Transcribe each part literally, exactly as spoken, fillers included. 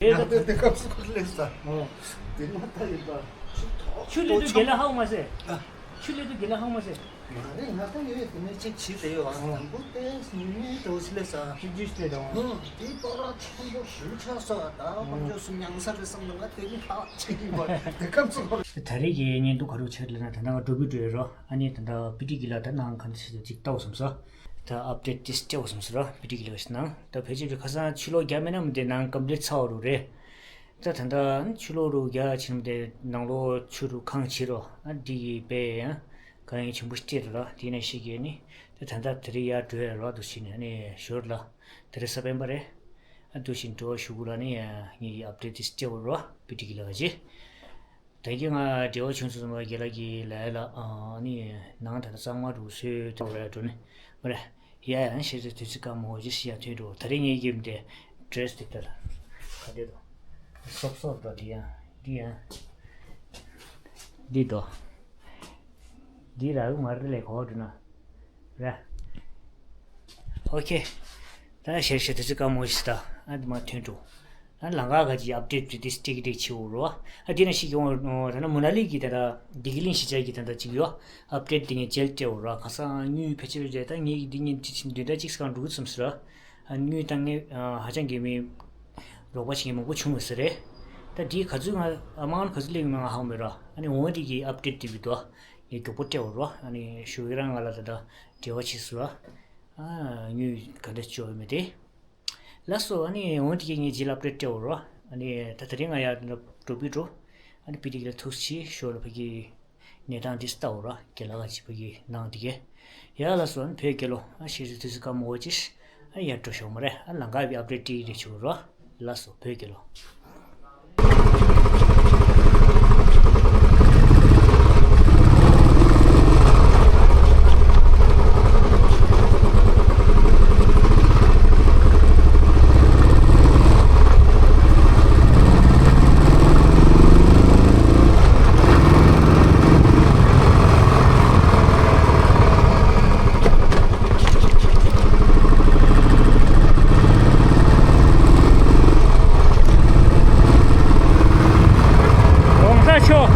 དེ་ང་ཚོ་དེ་སྐབས་སུ་སླེབས་ས། ཨོ། དེ་མ་ད་ཡིན་པ། ཆུ་སླེབས་དུས་དགེ་ལགས་ཧ་གོ་མ་སོང་། ཨ། ཆུ་སླེབས་དུས་དགེ་ལགས་ཧ་གོ་མ་སོང་། ང་རེ་ང་ད་ཡོད་དེ་ནས་ཅིག་བྱིས་དེ་ཡོད་ཨ། དང་པོ་དེ་ཉི་མའི་དེ་འོ་ཆི་སླེབས་ས། ཆུ་རྒྱུས་སླེབས་དང་། ཨོ། དེ་སྤོ་ར་ཆེན་པོ་ཞུ་ཆ་ས་ད་དཔལ་འབྱོར་སུ་མྱང་ས་རེད་བསམ་ན་ང་དེ་ནི་ཧ་ཅིག་ཡིན་པ་དེ་སྐབས་སུ། ད་རེས་ཀྱི་བརྙན་ཐུང་ག་རེ་བྱས་ལབ་ན། ད་ནང་འགྲོ་བུ་འགྲོ་ཡོད་རོ། ཨ་ནི་ད་ལྟ་བི་ཏི་གི་ལ་ད་ནང་ག་འདྲ་བྱེད་ཅིག་ལྟ་བསམ་སོང་། ད་ཨབ་ཌེཊ་ཏིས་སྤྲད་བསམ་སོང་ར། བི་ཏི་གི་ལ་ཞིག་ནང་ད་ཕལ་ཆེར་ཁ་སང་ཕྱི་ལོགས་རྒྱག་མེད་ན་མི་དེ་ནང་ཀམ་པི་ལིཊ་ཚར་བ་རུ་རེད། ད་ད་ལྟ་ཕྱི་ལོགས་རུ་རྒྱག་ཕྱིན་མི་དེ་ནང་ལོགས་ཆུ་རུ་གང་བྱེད་རོ། ཨ་འདི་གི་པས་ཡང་གང་ཡིན་ཆེན་པོ་སྤྲད་རོ། དེ་ནས་ཤི་གི་ནི་ད་ད་ལྟ་དེ་རིང་ཡར་འགྲོ་ཡ་རོ། འདུག་ཕྱིན་ནས་ནི་ཞོར་ལ་དེ་རིང་གཟའ་སྤེན་པ་རེད། ཨ་འདུག་ཕྱིན་འགྲོ་བ་ཞུ་གུ་ལ་ནི་ངེད་ཀྱི་ཨབ་ཌེཊ་ཏིས་སྤྲད་བ་རོ། བི་ཏི་གི་ལ་ག་ཅི། ད་གིན་ང་འབྲེལ་བ་བྱུང་སོང་ཙང་རྒན་ལགས་ཀྱིས་ལབ་ཡ་ལ། ཨ་ནི་ནང་ད་ལྟ་གཙང་མ་རུ་བཟོས་ཐུབ་རེད་འགྲོ་ནི་མ་རེད། ཡ་ཡང་ཤེས་ཚེ་དུས་ཚོད་སྐར་མ་འོ་ཅི་ཞིག་ཡ་ཐོན་འགྲོ། ད་རེས་ངེད་ཀྱི་མི་དེ་ཌི་རེ་སི་དེ་ལྟར་ག་དེ་དོ་སོབ་སོབ་དོ། འདི་ཡང་འདི་ཡང་འདི་དོ་འདི་རག་གི་མ་རེད་ལས་གོ་འགྲོ་ན་ར། ཨོ་ཁེ། ད་ཤེས་ཤེས་དུས་ཚོད་སྐར་མ་འོ་ཅི་ཞིག་ད་ཨ་འདི་མ་ཐོན་འགྲོ། ཨ་ལམ་ཁ་ག་ཅིག་ཨབ་ཌེཊ་བྱེད་དུས་ཏིག་ཏིག་བྱེད་འོ་རོ། ཨ་དེ་ན་ཤི་གི་འོ། ད་ན་མུ་ན་ལི་གི་ད་ད་བདེ་སྐྱིད་གླིང་གཞིས་ཆགས་ཀྱི་ད་ད་ཅིག་ཡོད། ཨབ་ཌེཊ་དེ་ངས་མཇལ་སྤྲད་འོ་རོ། ཁ་སང་དངུལ་ཕལ་ཆེར་བརྗེད་ད་ངས་འདི་ངས་ཅི་ཕྱིན་བདུན་ཕྲག་གཅིག་སྒང་འགྲོ་གི་ཙམ་ཟེར་ར། ཨ་དངུལ་བཏང་ངས་ཧ་ཅང་གི་མི་རོགས་པ་བྱེད་མཁན་མང་པོ་བྱུང་བ་ཟེར་རེད། ད་དེ་ག་ཚོད་ང་ཨ་མང་ག་ཚོད་སླེབས་ཡོད་མེད་ང་ཧ་གོ་མེད་ར། ཨ་ནི་འོ་དེ་གི་ཨབ་ཌེཊ་དེ་བི་དོ་ངས་མགྱོགས་པོ་སྤྲད་འོ་རོ། ཨ་ནི་ཞུ་གི་རང་ང་ལ་ད་ད་འབྲེལ་བ་བྱེད་ཟེར་ར། ཨ་དངུལ་ག་འདྲ་བཅོལ་མེད་དེ། ལགས་སོ། ཨ་ནི་འོན་ཏེ་ངས་རྗེས་ལ་ཨབ་ཌེཊ་སྤྲད་འོ་རོ། ཨ་ནི་ད་དེ་རིང་ང་ཡར་འགྲོ་བི་འགྲོ། ཨ་ནི་བི་ཏི་གི་ལ་ཐུགས་རྗེ་ཆེ་ཞུ་ལ་ཕ་གི་གནས་སྟངས་འདི་ལྟ་འོ་རོ། རྒན་ལགས་ཀྱིས་ཕ་གི་གནང་འདི་གས། ཡ་ལགས་སོ། ཨ་ནི་བོད་རྒྱལ་ལོ། ཨ་ཤེས་རིག་དུས་ཚོད་སྐར་མ་འོ་ཅིས་ཨ་ཡར་འགྲོ་ཤོག་མ་རེད། ཨ་ལམ་ཁ་བི་ཨབ་ཌེཊ་ཏི་རེ་ཆུ་རོ། ལགས་སོ། བོད་རྒྱལ་ལོ། གོང་ས་མཆོག་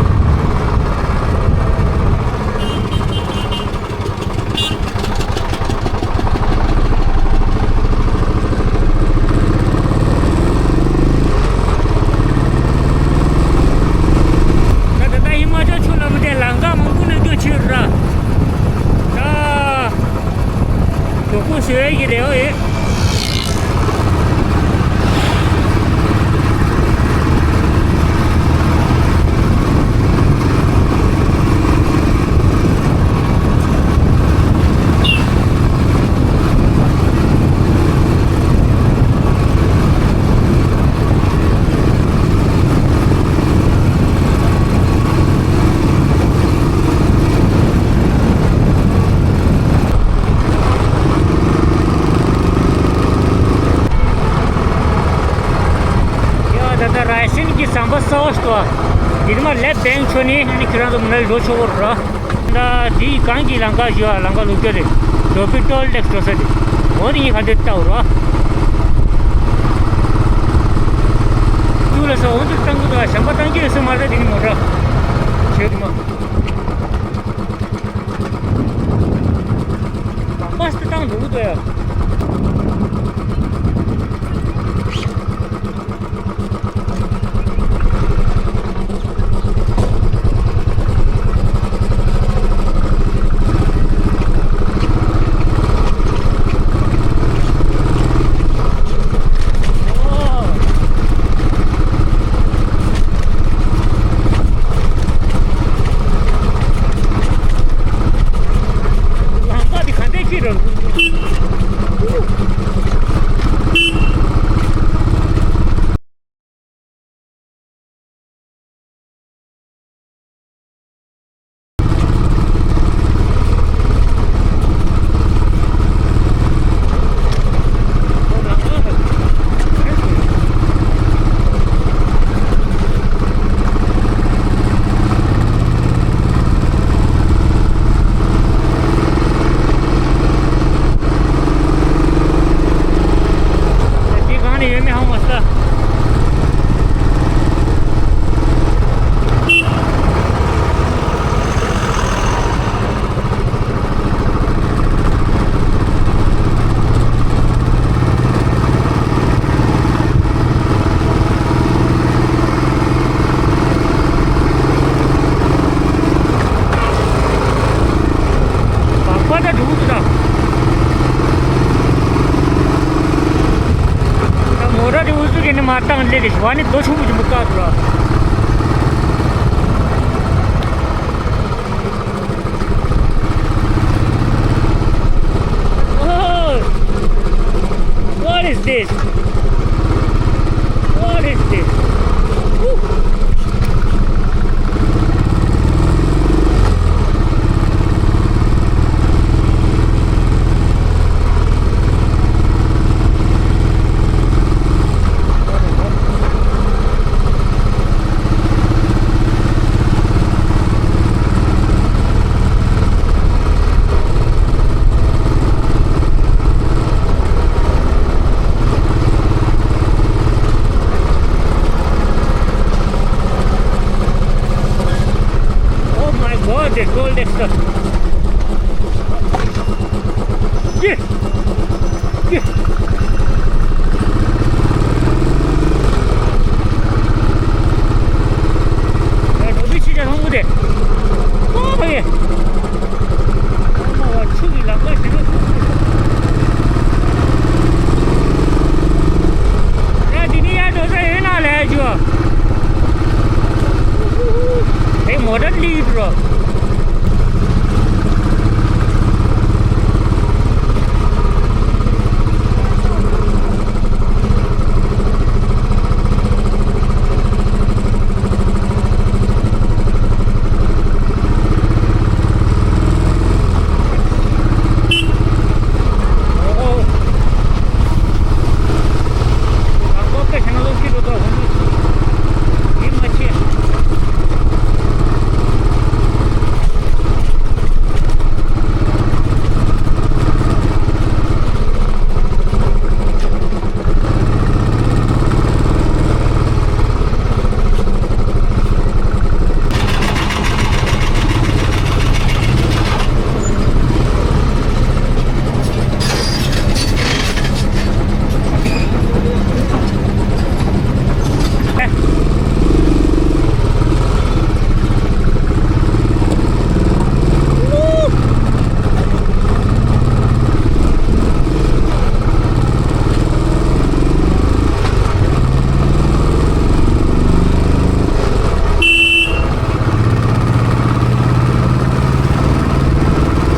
ད་ད་ལྟ་ཧི་མ་ཅལ་ཕྱོགས་ལ་མི་དེ་ལམ་ཁ་མང་པོ་ནས་སྐྱོད་ཕྱིར་ར། ད་གྲོགས་པོ་བཟོ་ཡས་ཀྱི་རེ་བ་ཡོད། ཡ་ད་ལྟ་ར་ཤན་གྱི་ཟམ་པ་གསར་པ་ཞིག་འདུག་འདི་མ་ལེབ་བེང་ཆོ་ནི་ཨ་ནི་ཁྱོད་རང་ཚོ་མུ་ནལ་འགྲོ་ཆོག་གོ་ར། ད་འདི་གང་གི་ལམ་ཁ་ཞུ་བ་ལམ་ཁ་ལུག་རྒྱུ་རེད། ཌོ་པི་ཊོལ་ཊེགས་འགྲོ་ས་རེད། འོ་དེ་ངས་ག་འདྲ་ལྟ་འོ་ར། ཏུ་ལ་ས་འོ་འདི་བཏང་གི་འདུག་ཞམ་པ་བཏང་གི་ཡོད་ས་མ་རེད། དེ་ནི་མོ་ཊ་ཆེ་དུ་མ། ལམ་པ་སྟེ་བཏང་འགྲོ་གི་འདུག་ཡ། དེ་རེད་ཞུ་བ་ནི་རྡོ་ཆུང་པོ་ཆེན་པོ་བཀག་འདུག་ར། Oh, what is this? What is this? Woo! Oh my God, the gold is the. Yeah. Yeah. ཡ་འགྲོ་དུས་ཕྱི་རྒྱལ་ལྷུང་པོ་དེ། ཨོ་ཧེ། ཨ་མ་བ་ཆུ་གི་ལམ་ཁ་ཞིག་ལ། ཡ་འདི་ནི་ཡ་འགྲོ་ས་ཡོད་ན་ལས་རྒྱུ། ཨེ་མོ་ཊ་ལི་འགྲོ།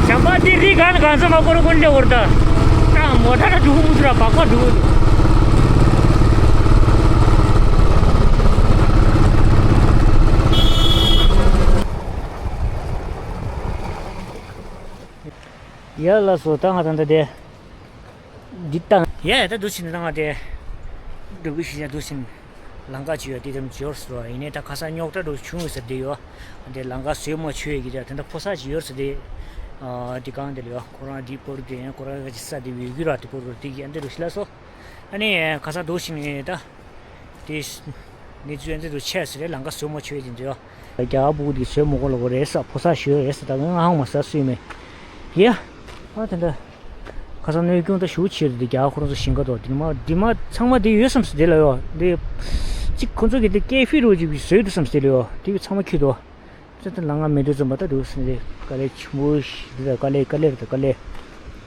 བྱམས་པ་འདི་རི་གང་ནས་གང་ས་མ་འཁོར་ཀུན་ལས་འོར་ད། ཀྲང་མོ་ཊ་ན་འགྲོ་གི་མི་འདུག་ར། བག་བག་འགྲོ་གི་འདུག་ཡ་ལགས་སོ། ད་ང་ད་ལྟ་དེ། འདི་ད། ཡ་ད་འདུག་ཕྱིན་ད་ང་དེ། འགྲོ་གི་ཤི་ཡ་འདུག་ཕྱིན། ལམ་ཁ་ཅིག་ཡོད་དེ་དེ་འབྱོར་སོང་། ཡིན་ནའི་ད་ཁ་སང་རྙོག་དྲ་འགྲོ་བྱུང་ཟེར་དེ་ཡོད། དེ་ལམ་ཁ་བཟོས་མ་བྱོས་ཀྱི་ད་དེ་འདྲ་ཕོ་གསར་ཅིག་ཡོད་ཟེར་དེ། ཨ་དེ་གང་དེ་ལ་ཡོད། ཁོ་རང་དེ་པོར་དེ་ཡང་ཁོ་རང་གི་ས་དེ་ཡོད་རྒྱུ་ར། དེ་པོར་དེ་གི་ཨ་འདི་རུ་ཤི་ལ་སོ། ཨ་ནི་ཁ་སང་འདུག་ཕྱིན་ནས་ད། དེ་གནས་ཚུལ་ཨ་འདི་རུ་ཆད་ཟེར། ལམ་ཁ་བཟོས་མ་བྱོས་དེ་འདྲ་ཡོད། རྒྱ་གར་ཕྲུ་གུ་དེ་བཟོས་མ་དགོས་ལ་གོ་རེད་ས། ཕོ་གསར་ཞིག་ཡོད་རེད་ས། ད་ང་ཧང་མ་ས་སུས་མེད། ཡ། ཨ་དེ་འདྲ། ཁ་སང་གནོད་སྐྱོན་ད་ཞུ་ཆེ་རེད་དེ། རྒྱ་ཁོ་རང་ཚོ་ཞིང་ཁ་དོ་དེ་མ་དེ་མ་ཚང་མ་དེ་ཡོད་བསམ་སོང་དེ་ལ་ཡོད་དེ། གཅིག་ཁོ་ཚོ་གི་དེ་ཀེ་ཧྥེ་རོ་ཅིག་བཟོས་འདུག་བསམ་སོང་དེ་ལ་ཡོད། དེ་གི་ཚང་མ་ཁྱེར་དོ། ཙི་ཏི་ལ་ང་མེད་དུས་ཙམ་པ་ད་འདུག་སེ་དེ་དཀའ་ལས་ཆེན་པོ་ཞིག་འདི་ད་དཀའ་ལས་དཀའ་ལས་རེད་ད་དཀའ་ལས།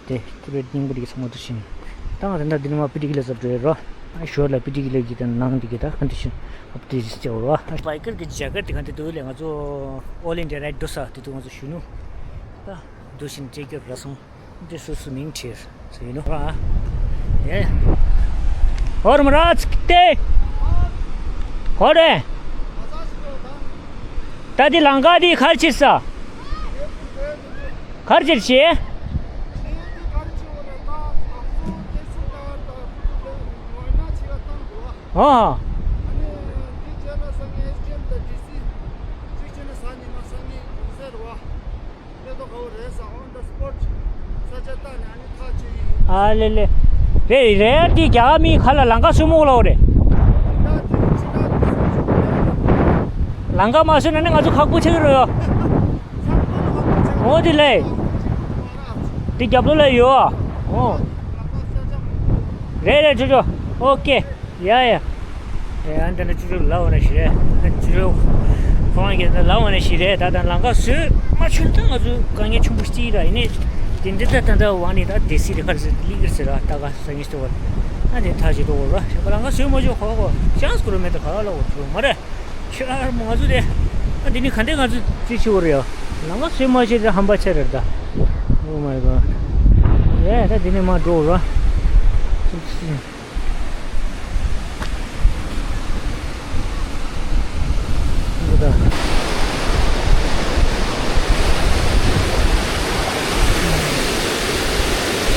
དེ་ཏི་པེ་ཊི་རྙིང་པ་དེ་གི་ཚང་མ་འདུག་ཕྱིན། ད་ང་དེ་འདྲ་འདི་ནས་མ་པི་ཏི་ཀི་ལ་ཚབ་འགྲོ་ཡོད་རོ། ཨ་ཞོར་ལ་པི་ཏི་ཀི་ལ་གི་དང་ནང་དེ་གི་ད་ག་འདི་ཕྱིན་ཨབ་ཏི་ཅི་བྱ་བ་རོ། བྷའི་ཀར་གི་རྒྱ་གར་དེ་ག་འདི་འདུག་ལས་ང་ཚོ་ཨོལ་ཨིན་ཌི་ཡ་རའིཌ་འགྲོ་ས་དེ་དུས་ང་ཚོ་གཞོན་ནུ་ད་འདུག་ཕྱིན་སྤྲད་རྒྱུ་ར་སོང་། འདི་སོ་སོ་མིང་བྲིས་ཟེར་ཡིན་ནོ། ཨེ། ཨོར་མ་ར་ཚིག་ཏེ། ཧོ་རེ། ད་འདི་ལང་ཀ་འདི་གར་ཕྱིན་ས། གར་ཕྱིན་ཤི། ཨོ། ཨ་ལེ་ལེ། རེད་རེད། དེ་རྒྱ་གར་མི་ཁ་ལ་ལང་ཀ་སུ་མོ་ལ་འོ་རེད། ལང་ཀ་མ་སུ་ན་ནི་ང་ཚོ་ཁག་པོ་ཆགས་ཀྱི་རེད་ཡོ། འོ་དེ་ལེ། དེ་རྒྱབ་ལོ་ལ་ཡོད། འོ། རེད་རེད་ཅོ་ཅོ། ཨོ་ཀེ། ཡ་ཡ། ཡ་འདི་ནི་ཅུ་ཅུ་ལབ་པ་ནི་ཞིག་རེད། ཅུ་ཅུ། ཁོང་གིས་འདི་ལབ་པ་ནི་ཞིག་རེད། ད་ལྟ་ལང་ཀ་བཟོས་མ་ཆུན་ད་ང་ཚོ་དཀའ་ངལ་ཆེན་པོ་ཞིག་ར་ཡིན་ནི། དེ་འདི་ད་ད་ད་བ་ནི་ད་དེ་སི་རི་ཁར་ཟེར་ལི་གིར་ཟེར་ར་ད་ག་ས་ངེས་ཏེ་བ། ཨ་དེ་ཐག་ཅིག་འགྲོ་དགོས་ར། ཞེས་པ་ལང་ཀ་བཟོས་མ་བཅུག་ཁོ་ཁོ་ཅང་སི་ཀུ་རུ་མེད་དེ་ག་ལ་འོ་བྱུང་མ་རེད། ཁྱོད་ཨ་ར་མོ་ང་ཚོ་དེ། ཨ་དེ་ནི་ག་འདྲས་ང་ཚོ་ཅི་བྱེད་འོ་རེད་ཡ། ལང་ཀ་བཟོས་མ་བཅུག་དེ་ཧམ་པ་ཆེ་རེད་ད། Oh my god. ཡ་ད་དེ་ནི་མ་འགྲོ་ར།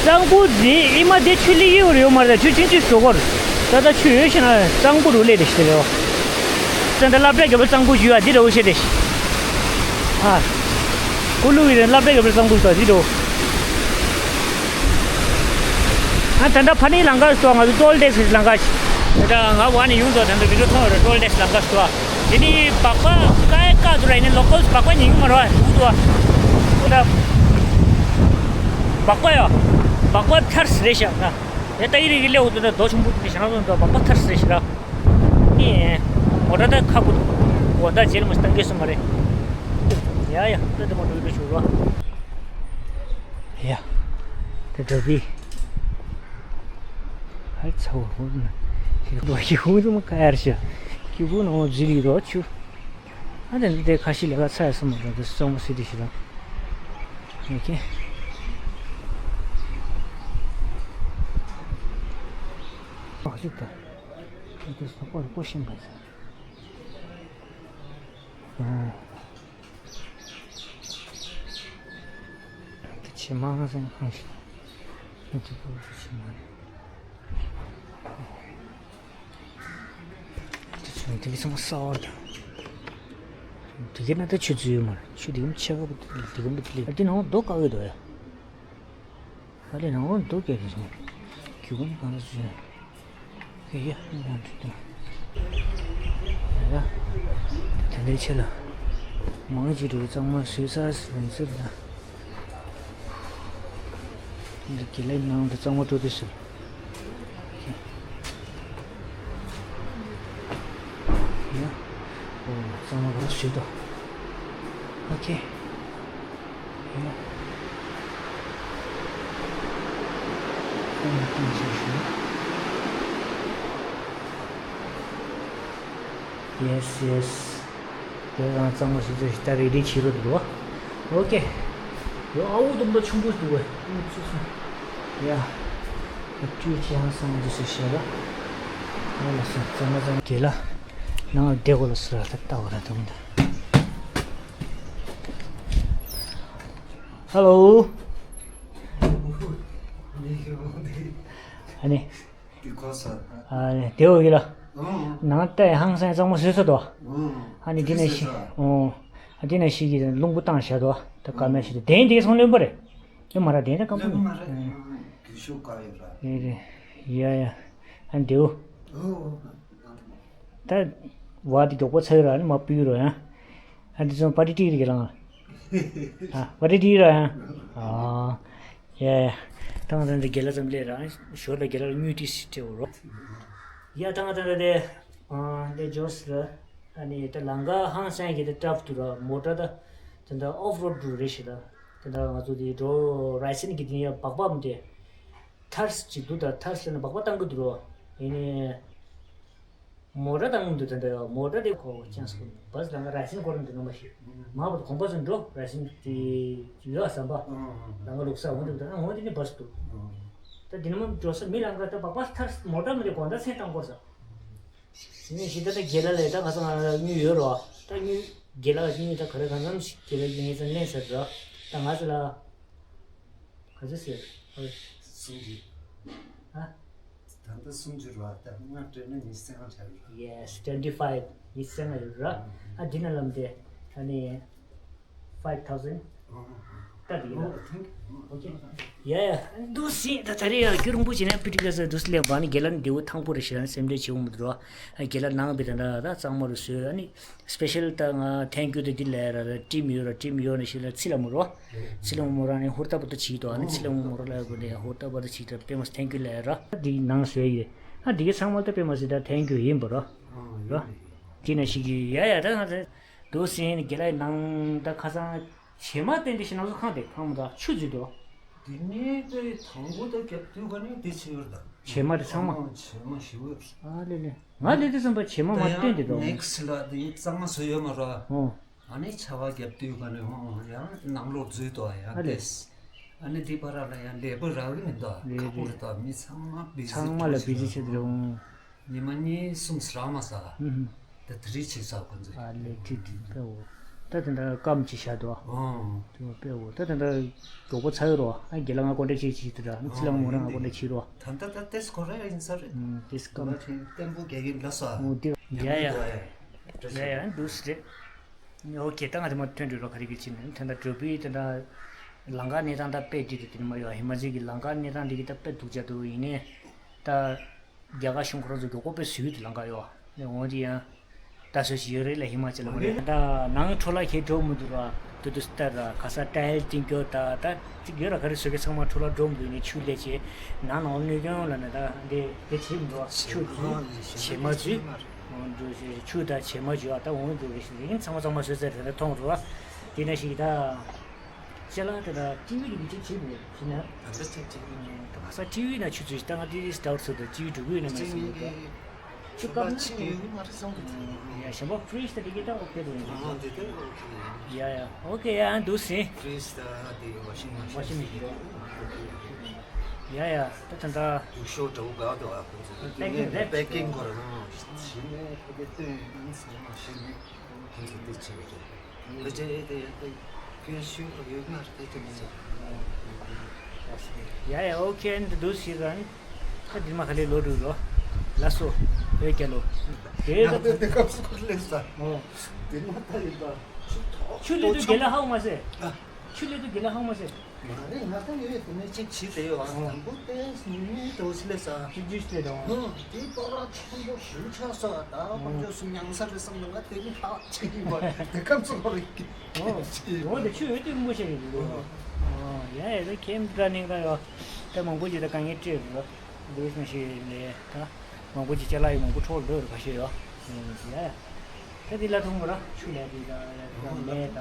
གཙང་པོ་འདི་ཨི་མ་དེ་ཆུ་ལི་ཡོད་རེད་ཡོད་མ་རེད། ཆུ་ཆུན་ཆུ་ཞོ་གོར་ད་ལྟ་ཆུ་ཡོད་ཤེ་ན་གཙང་པོ་རུ་ལས་རེད་ཤེ་རེད། ཙང་ད་སློབ་གྲྭ་རྒྱབ་གཙང་པོ་ཞུ་ཡ་འདི་རེད་འོ་ཤེ་རེད། ཨ་ཀུ་ལུ་ཡི་རེད་སློབ་གྲྭ་རྒྱབ་གཙང་པོ་ཞུ་ཡ་འདི་རེད། ཨ་ད་ལྟ་ཕ་ནི་ལང་ཀ་སྟོ་ང་ཚོ་ཏོལ་ཏེག་སི་ལང་ཀ་ཞིག་ད་ལྟ་ང་བ་ནི་ཡོང་དོ་ད་ལྟ་བི་ཌིའོ་མཐོང་ཡོད་རེད། ཏོལ་ཏེག་སི་ལང་ཀ་སྟོ། དེ་ནི་སྦག་སྦག་ཀ་ཀ་ཏུ་ར་ཡིན་ནི་ལོ་ཀལ་སྦག་སྦག་ཉན་གི་མ་རེད་བ། འུ་ཏུ་བ་འུ་ད་སྦག་སྦག་ཡོ། སྦག་སྦག་ཐར་སི་རེད་ཤག་ན་དེ་ལྟ་ཡི་རིག་གི་ལེའུ་ཏུ་ད་རྡོ་ཆུང་པོ་དེ་ཞང་ཚོ་འདུག་སྦག་སྦག་ཐར་སི་རེད་ཤག་ར། ཨེ་མོ་ཊ་ད་ཁ་ཁུ་འོ་ད་རྗེས་ལ་མ་བཏང་གི་སོང་མ་རེད། ཡ་ཡ་ད་དེ་མ་འགྲོ་གི་འགྲོ་ཆུག་ར། ཡ། དེ་འདྲ་བི། ཧའི་ཚ་བོ་ཧུར་ན། ཞིག་པོ་ཞིག་ཧུར་ཙམ་ཀ་ཡར་ཤ། ཀྱི་བུ་ནང་ཟི་རི་རོ་ཆུ། ཨ་དེ་འདི་དེ་ཁ་ཤི་ལས་ཀ་ཚ་ཡ་སོང་མ་འགྲོ་དེ་སོང་མ་སི་དི་ཤི་ར། ཨོ་ཁེ། ཨ་ཤི་ད། འདི་སོག་པོ་རུ་པོ་ཤིང་ག་ཚ། ཨ། ཕྱི་མ་ཧང་སང་ཧང་ཞིག་ཕྱི་མ་དེ་ཚོ་དེ་ཚང་མ་གསར་པ་རེད། དེ་གའི་ནང་ད་ཆུ་ཚོད་ཡོད་མ་རེད། ཆུ་དེ་གམ་ཆེ་ག་པོ་དེ་གམ་པོ་དེ་ལས་དེ་ནང་རྡོ་བཀག་གི་འདུག་ཡ། ཨ་ལས་ནང་རྡོ་བཀལ་གི་སོང་། རྒྱུ་ག་ནི་གང་ལ་སུ་ཡ། ཡ་ཡ་ཡ་ཡ། དེ་འདྲའི་ཆེ་ལ། མང་ཅིག་འགྲོ་གཙང་མ་བཟོས་ཚར་ཟིན་ཟེར་ན། འདི་དགེ་ལེགས་ནང་དུ་གཙང་མ་འགྲོ་དུས་སུ། ཡ། ཨོ་གཙང་མ་ག་རེ་བཟོས་དོ། ཨོ་ཁེ། Yes, yes. དེ་རང་གཙང་མ་ཞིག་ཚོས་ཤིག་ད་རེ་རེ་བྱེད་རོགས་འདུག་བ། ཨོ་ཁེ། ཡོ་ཨ་འུ་དུམ་པ་ཆུང་པོ་འདུག་བས། ཨུ་ཚུགས་སོང་། ཡ། ད་བཀྲུས་ཅི་ཧང་སང་འདུག་ཟེར་བཤད་ལ། ཨོ་ལ་སོང་གཙང་མ་གཙང་མ་དགེ་ལ། ནང་ལ་བསྡད་དགོས་ལ་ཟེར་ད་ལྟ་བ་ད་དུང་ད། Hello. ཨ་ནི། དེ་གོ་ས། ཨ་ནི་དེ་འོ་ཡིན་ལ། ཨང་། ནང་ལྟ་ཧང་སང་གཙང་མ་བཟོས་ས་དོ། ཨང་། ཨ་ནི་འདི་ནས་ཤི། ཨོ། ཨ་འདི་ནས་ཤི་གི་རླུང་བུ་བཏང་བཞག་དོ། ད་ཀ་མེད་ཤི་དོ་དེན་དེ་སོང་རློན་པ་རེད། ཨེ་མ་ར་དེན་ད་སྐམ་པོ་རློན་མ་རེད། ཨང་། རྒྱུ་ཤུགས་དཀའ་ཡོད་ར། རེད་རེད། ཡ་ཡ། ཨ་འདི་འོ། ཨོ། ད། བ་དེ་མགྱོགས་པོ་ཚ་ཡོད་ར་ནི་མ་སྤུ་ཡོད་ར་ཡང་། ཨ་འདི་ཚོ་པ་ཏི་ཏི་རེད་གི་ལང་། ཨ་པ་ཏི་ཏི་ར་ཡང་། ཨ། ཡ་ཡ། ད་ང་ད་འདི་རྒན་ལགས་ཙམ་སླེབས་ར་ཞོར་ལ་རྒན་ལགས་ལ་དངུལ་ཏིས་སྤྲད་འོ་རོ། ཡ་ད་ང་ད་འདི་ཨ་འདི་ཇོས་ར། ཨ་ནི་ད་ལང་ཀ་ཧང་སང་གི་ད་ཊབ་ཏུ་ར་མོ་ཊ་ད། ད་ད་ཨོཕ་རོཌ་རུ་རེད་ཤི་ད། ད་ད་ང་ཚོ་དེ་འགྲོ་རའི་སན་གི་དེ་ཡ་སྦག་སྦག་མི་དེ། ཐར་སི་ཅིག་འདུག་ད་ཐར་སི་ལ་ན་སྦག་སྦག་བཏང་གི་འདུག་རོ། ཡིན་ནི། མོ་ཊ་བཏང་གི་འདུག་ད་འདྲ་མོ་ཊ་དེ་ཁོ་ཅང་སུ་བས་ལ་ང་ར་སིན་སྐོར་འདུག་ནོ་མ་ཤི། མ་བར་གོང་པ་ཚོ་འགྲོ་ར་སིན་དེ་ཡོད་ཨ་བསམ་པ། ལ་ང་ལུག་ས་འོང་འདུག་ད་འོང་དེ་ནི་བས་འདུག་ད་དེ་ནི་མ་འགྲོ་ས་མི་ལ་ང་ད་སྦག་སྦག་ཐར་སི་མོ་ཊ་མི་རེ་གོང་ད་སེ་བཏང་དགོས་ས། དེ་ནས་ཤི་ད་ད་རྒན་ལགས་ལས་ད་ང་ཚོ་ང་དངུལ་ཡོད་རོ། ད་དངུལ་རྒན་ལགས་དངུལ་ད་ག་རེ་གང་འཚམ་ཞིག་རྒན་ལགས་ངས་ཚང་ལེན་ཟེར་རོ། ད་ང་ཚོ་ལ། ག་ཚོད་ཟེར། ཨོ། སུམ་ཅུ། ཨ། ད་ལྟ་སུམ་ཅུ་རེད་བ། ད་ལྔ་སྤྲད་ན་ཉི་ཤུ་རྩ་ལྔ་ཆགས་ཡོད་རེད། Yes, twenty five. ཉི་ཤུ་རྩ་ལྔ་ཡོད་རེད། ཨ་འདི་ན་ལམ་དེ་ད་ནི་five thousand. ད་འདི་ཡིན་ན། ཨོ་ཐེང་ཀིའུ། ཨོ་ཁེ། ཡ་ཡ། འདུག་སེ་ད་ད་རེས་ཡ་རྒྱུ་རིང་པོ་བྱས་ན་པི་ཏི་ཀ་ས་འདུག་སེ་སླེབས་པ་ནི་རྒན་ལགས་ནི་བདེ་བོ་ཐང་པོ་རེད་ཤི་ལ་ནི་སེམས་ཁྲལ་བྱེད་འོང་མི་འདུག་རོ། རྒན་ལགས་ནང་པའི་ད་ད་ད་གཙང་མ་རུ་བཟོས་ཨ་ནི། སི་པེ་ཤལ་ད་ང་ཐེང་ཀིའུ་དེ་འདི་ལས་ར་ཊིམ་ཡོད་ར་ཊིམ་ཡོད་ན་ཤི་ལ་ཚི་ལ་མོ་རོ། ཚི་ལ་མོ་རོ་ནི་ཧུར་ཐག་པ་ད་ཅིག་ཏོ་ཨ་ནི་ཚི་ལ་མོ་རོ་ལ་གོ་ནི་ཧུར་ཐག་པ་ད་ཅིག་ཏོ་པེ་མ་སི་ཐེང་ཀིའུ་ལས་ར། འདི་ནང་བཟོས་ཡོད། ཨ་འདི་གི་ཚང་མ་ད་པེ་མ་སི་ད་ཐེང་ཀིའུ་ཡིན་པ་རོ། རོ། དེ་ན་ཤི་གི་ཡ་ཡ་ད་ང་ད་དུ་སེན་གི་ལ་ནང་ད་ཁ་སང་བྱེ་མ་བསྟན་ཏེ་ཤི་ནང་སུ་ཁང་དེ་ཁང་མོ་ད་ཆུ་འཛུལ་དོ། འདི་ནས་ད་དང་པོ་ད་རྒྱབ་དུས་ག་ནས་འདི་ཆེ་ཡོད་ད། བྱེ་མ་དེ་ཚང་མ། ཨ་བྱེ་མ་ཞིག་ཡོད། ཨ་ལེ་ལེ། ང་ལས་དེ་བསམ་པ་བྱེ་མ་མ་བསྟན་དེ་འདུག next ལ་དེ་གཙང་མ་བཟོས་ཡོད་མ་རེད། ཨོ། ཨ་ནི་ཆར་པ་བརྒྱབ་དུས་ག་ནས་ཧོང་ཡང་ནང་ལོགས་འཛུལ་དོ་ཡང་ཨ་ལེ། ཏེས། ཨ་ནི་དེ་བར་ལ་ཡང་ལས་པོ་རག་གི་མི་འདུག་རེད་ཁག་པོ་རེད། རེད་དོ་མི་ཚང་མ་བི་ཟི་ཚང་མ་ལ་བི་ཟི་བྱེད་དུ་རུང་། ཉི་མ་གཉིས་གསུམ་ཟ་མ་ཟ། ཧུམ་ཧུམ། ད་དེ་རིགས་བྱེད་ས་ཁོ་ཚོས། ཨ་ལེ་ཁྲིད་དེ་དཔེ་འོ། ད་དེ་འདྲ་སྐམ་ཅིག་བཞག་འདུག་ཨོ། དེ་དཔེ་འོ། ད་དེ་འདྲ་མགྱོགས་པོ་ཚར་ཡོད་རོ། ཨ་རྒན་ལགས་ང་སྐུ་འདྲ་ཅིག་བྱེད་དུ་འདྲ་ཨ་ཚི་ལང་མོ་རང་ང་སྐུ་འདྲ་བྱེད་རོ། ད་ད་ད་ཏེས་ཁོ་ར་ཡིན་ས་རེད། ཨུམ་ཏེས་སྐམ་ཅིག་བརྟན་པོ་རྒྱག་གིན་ལ་ས། ཨོ་དེ་ཡ་ཡ། ཡ་ཡ་འདུག་སེ་རེད། ཨོ་ཁེ་ད་ང་དེ་མ་ཐོན་འགྲོ་རོ་ག་རེ་གི་ཅི་ནས་ད་ད་འགྲོ་བི་ད་ད་ལང་ཀ་གནས་སྟངས་ད་དཔེ་འགྲིག་དེ་དེ་མ་ཡོད་ཧི་མ་ཅལ་གི་ལང་ཀ་གནས་སྟངས་འདི་གི་ད་དཔེ་སྡུག་ཅག་འདུག་ཡིན་ནས་ད། རྒྱ་གར་གཞུང་ཁོ་རང་ཚོ་མགྱོགས་པོ་དཔེ་བཟོས་ཡོད་དེ་ལང་ཀ་ཡོད། ནས་འོང་དེ་ཡང་ད་སོ་ཞིག་ཡོད་རེད་ལ་ཧི་མ་ཅལ་ལ་མ་རེད། ད་ནང་འཕྲོ་བརླག་ཁྱེད་འགྲོ་མི་འདུག་ར། དུ་དུ་སྟར་ར་ག་ས་ཏའེལ་བཏིང་སྐྱོ་ད་ད་ཅིག་ཡོད་ར་ག་རེ་བཟོ་མཁན་ཚང་མ་འཕྲོ་བརླག་འགྲོ་མི་འདུག་ནས་ཆུ་ལས་བྱེད་ནང་ནང་གནོད་སྐྱོན་ལ་ནས་ད་འདི་དེ་བྱེད་མི་འདུག་ཆུ་དེ་བྱེ་མ་ཚུལ་འགྲོ་ཞེས་ཆུ་ད་བྱེ་མ་བྱོས་ད་འོང་འགྲོ་རེ་ཞིག་ཡིན་ཚང་མ་ཚང་མ་བཟོས་ཚར་རེད་ད་མཐོང་རུ་བ་དེ་ནས་ཞིག་ད། ཅ་ལག་དེ་ལ་ཊི་ཝི་རིགས་ཅིག་བྱེད་དགོས་ཞེ་ན། ད་ལྟ་ཅིག་ཅིག་ད་ག་ས་ཊི་ཝི་ན་ཆུ་ཚོད་ཤི་ད་ང་ཊི་ཝི་སི་ཊར་ཚོ་དང་ཊི་ཝི་འགྲོ་གི་ཡོད་ན་མེད་སོང་གི་ཆུ་ཀ་ན་ཆི་ཡོད་མ་རེད་བསམ་གི་ཡ་ཞན་པ་ཕི་རིཇ་དེ་དེ་གི་ད་ཨོ་ཁེ་རེད། ཨ་དེ་དེ་ཨོ་ཁེ་ཡ་ཡ་ཨོ་ཁེ་ཡ་འདུག་སེ། ཕི་རིཇ་ད་དེ་ཝ་ཤིང་མ་ཤིན་ཝ་ཤིང་མ་ཤིན་ཡ་ཡ་ད་ད་ད་དུ་ཤོ་འདྲ་བོ་ག་དུ་ཨ་ཁོང་ཚོ་པེ་ཀིང་རེད་པེ་ཀིང་གོ་ར་ན་ཤིན་ནས་ཕ་གི་སྟོན་ཡང་སེ་མ་ཤིན་ནས། ཁོང་ཚོ་དེ་བྱེད་ཀྱི་རེད། ད་ཅེ་དེ་ཡང་དེ་ཁྱོད་ཤུལ་ལ་ཡོད་ན་དེ་ཅེ་མི་ཟེར། ཡ་ཡ་ཨོ་ཁེ་འདི་འདུག་ཞིག་རང་ད་འདི་མ་ཁ་ལས་ལོ་དྲུག་ལོ། ལ་སོ་བོད་རྒྱལ་ལོ། དེ་ཡང་དེ་དེ་སྐབས་སུ་ཁོར་ལས་ས། ཨོ། དེ་མ་ད་ཡིན་པ། ཆུ་ལས་དུ་རྒྱལ་ལ་ཧའོ་མ་ཟེར། ཆུ་ལས་དུ་རྒྱལ་ལ་ཧའོ་མ་ཟེར། མ་རེད་ང་ད་ཡོད་དེ་ནས་ཅིག་བྱིས་དེ་ཡོད་ཨ། དང་པོ་ཏེ་ཉི་མའི་དོ་ཆི་ལེ་ས། ཅིག་ཇུས་ཏེ་དང་། ཧུ། དེ་པ་ར་ཆེན་པོ་ཞུ་ཆ་ས་ད་དཔལ་འབྱོར་སུ་མྱང་ས་རེད་བསམ་ན་ང་དེ་ནི་ལྷག་ཅིག་ཡིན་པ་དེ་ཁམས་སུ་ཁོ་རིག་གི། ཨོ། འོ་དེ་ཆུ་ཡོད་དེ་མོ་ཤེས་ཡིན་འདུག་ཨོ་ཡ་ཡ་དེ་ཁྱེད་འདྲ་ནིང་ད་ཡོད་ད་མང་པོ་ཅིག་ད་དཀའ་ངལ་སྤྲད་རུ་འདུག་ནང་བཞིན་ལས་ད་མང་པོ་ཅིག་ཅ་ལག་ཡོད་མང་པོ་འཕྲོ་ལོས་རུ་ཁ་ཤས་ཡོད། ཡ་ཡ་ད་དེ་ལ་ཐུང་མོ་ར་ཆུ་ལས་དེ་ད་མེ་ད་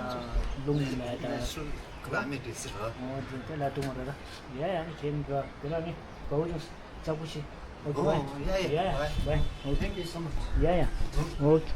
རླུང་ལས་ད། Climate is rough. ཨོ་དེ་དེ་ལ་ཐུང་མོ་ར་ད། ཡ་ཡ་ནི་ཁྱེད་འདྲ་དེ་ལ་ནི་གའུ་ཅུང་ཙག་པོ་ཞིག་ཨོ་ཡ་ཡ། ཡ་ཡ། Bye. Bye. Okay. Thank you so much. ཡ་ཡ། ཨོ་ཁེ།